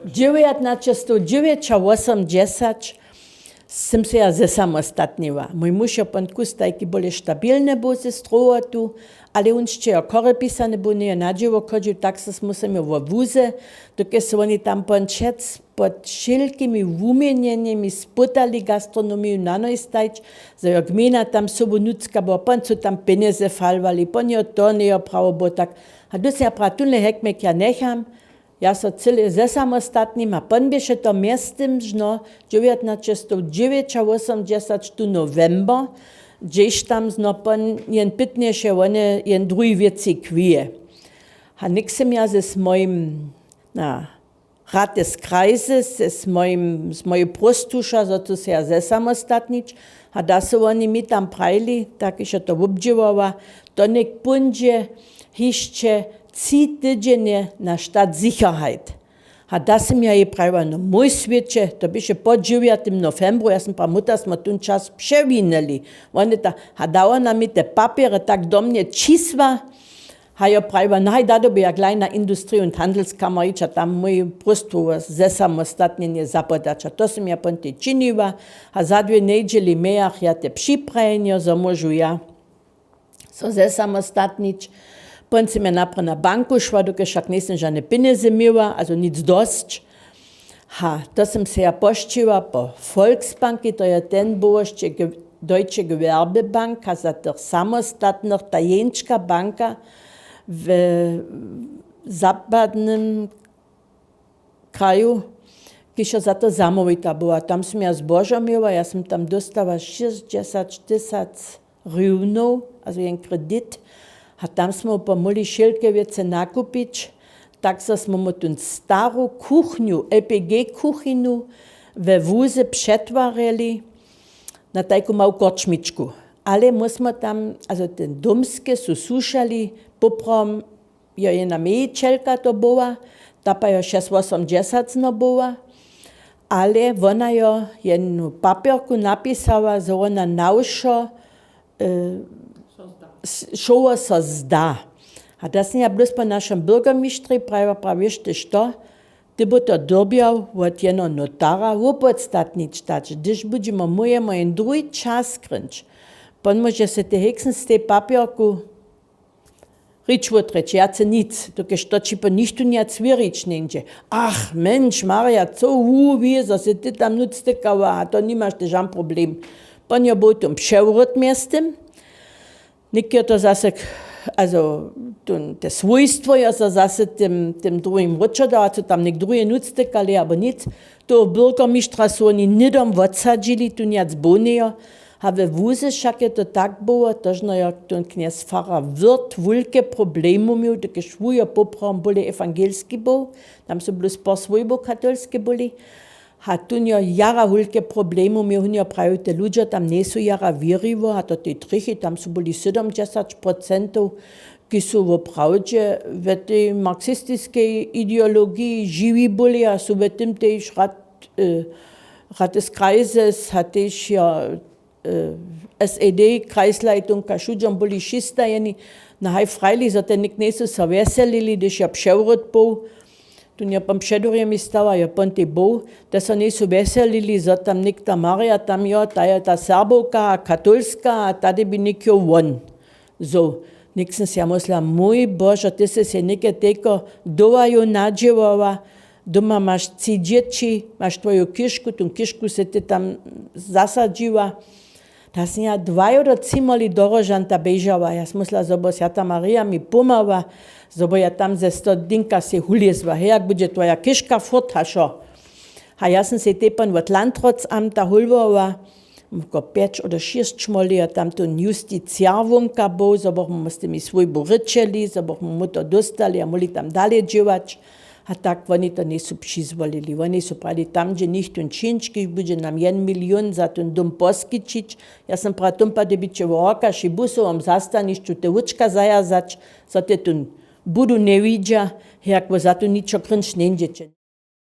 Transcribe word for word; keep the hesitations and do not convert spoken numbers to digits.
Dźewjatnaćestowdźewjećawosomdźesać sym se ja zesamostatniła. Mój muž jo pon kus tajki bóle stabilny był ze strowotu, ale wón sće jo chory pisany był, njejo na dźěło chodźił, tak so smy sym jo wo wóze, dokelž su woni tam pon přec pod wšelkimi wuměnjenjemi spytali gastronomiju na noj stajć, zo jo gmejna tam sobu nutřka była, pon su tam pjenjezy falowali, pon jo to njejo prawo było tak. A hdy sym ja prawa tónle hekmjek ja njecham, ja so cyle zesamostatnim a pon běše to mjeztym žno dźewjatnaćestowdźewjećawosomdźesać tu nowember, hdźež tam zno pon jen pytnješe wone jen druhi wěci kwije. A něk sym ja z mojim na Rates Kreise z mojim z mojej próstuša zo tu se ja zesamostatnić. A da su woni mi tam prajili, tak hižo to wobdźěłała, to něk póńdźe hišće tři tydźenje na Staatssicherheit. A da sym ja jej prajiła, no mój swěće, to běše po dźewjatym nowembru, ja sym prawa, muta smy tón čas přewinyli. Wone ta a da wona mi te papjery tak do mnje ćisła. A jo prajiła, no haj da dobu ja glaj na Industrie und Handelskammer hić a tam mój próstwo wo zesamostatnjenje zapodać a to sym ja pon tej činiła. A za dwě njedźeli mějach ja te připrajenjo zo móžu ja so zesamostatnić. Pon sym ja naprje na banku šła, dokelž wšak njejsym žane pjenjezy měła, azo nic dosć. Ha, to sym se ja pošćiła po Volksbanki, to je ten było sće deutsche Gewerbebanka za tych samostatnych, ta jeńška banka w zapadnym kraju, kiž jo za to zamołwita była. Tam sym ja zbožo měła, ja sym tam dóstała šěsćdźesać tysac hrywnjow, azo jen kredit. A tam smy mu pomóhli wšelke wěcy nakupić, tak zo smy mu tón staru kuchnju, lpg kuchinu we wózy přetwarjeli na tajku mału korčmičku. Ale my smy tam, azo te dómske su słušali, poprawom jo jedna mějićelka to była, ta pa jo šesć wosomdźesatno była, ale wona jo jednu papjerku napisała, zo wona na wšo šoło so zda. A da sym ja blós po našem byrgermištrjej prajiła, prawa wěš ty što, ty by to dyrbjał wot jeno notara wupodstatnić dać, hdyž budźemo mójemu jen druhi čas skrynć, pon móže se te heksen z tej papjerku rič wutrjeće wjace nic, dokelž to ći po nichtó njac wěrić njeńdźe. Ach menš marja, co wu wě zo sy ty tam nutř tykała a to nimaš ty žan problem. Pon jo był tón přewrót mjeztym. Něk jo to zase, azo te swójstwo jo so zase tym tym druhim wróćo dała, co tam něk druhje nutř tykali abo nic. Toho byrgermištra su woni hnydom wotsadźili, tu njac bow njejo. A we wózy wšak je to tak było, tožno jo tón knjez farar wrt wulke problemu měł, dokelž wój jo poprawom bóle ewangelski był, tam su blós po swójbu katolske byli. A tón jo jara wulke problemu měł, hón jo prajił, te ludźo tam njejsu jara wěriło a to tej trěchi tam su byli sydomdźesać procentow, kiž su woprawdźe we tej marksistiskej ideologiji žiwi byli a su we tym tež rad rady z krajzes a tež jo sad krajsleitung a wšudźom byli šistajeni. Na haj frajli zo te něk njejsu so wjeselili hdyž jo přewrót był, tón jo pon předurjemi stała jo pon tej był, te so njejsu wjeselili zo tam něk ta marja tam jo ta jo ta serbowka a katolska a ta dej bi něk jo won. Zo, něk sym sej ja mysla, mój božo, ty sy sej něke tejko dołaju nadźěłała, doma maš tři dźěći, maš twoju kišku, tón kišku sy ty tam zasadźiła. Ta sym ja dwajo do třimoli do róžanta běžała, ja sym mysla zo bo swjata marija mi pomała, zo bo ja tam ze stodinka sej hulězła hejak budźe twoja kiška furt hašo. A ja sym sej tepon wot landrotsamta hólowała, ko pjeć abo šěsć moli a tam tón justiciar wonka był zo bychmy z tymi swójbu rěčeli zo bychmy mu to dóstali a móhli tam dale dźěłać. A tak woni to njejsu přizwolili woni su prali tam dźe nichtón činčki budźe nam jen milion za tón dóm poskićić. Ja sym prala tón padej byće wo horkaši busowom zastanišću te łóčka zajazać, zo te tón budu njewidźa, hejak wo za tón ničo krynč njeńdźeće.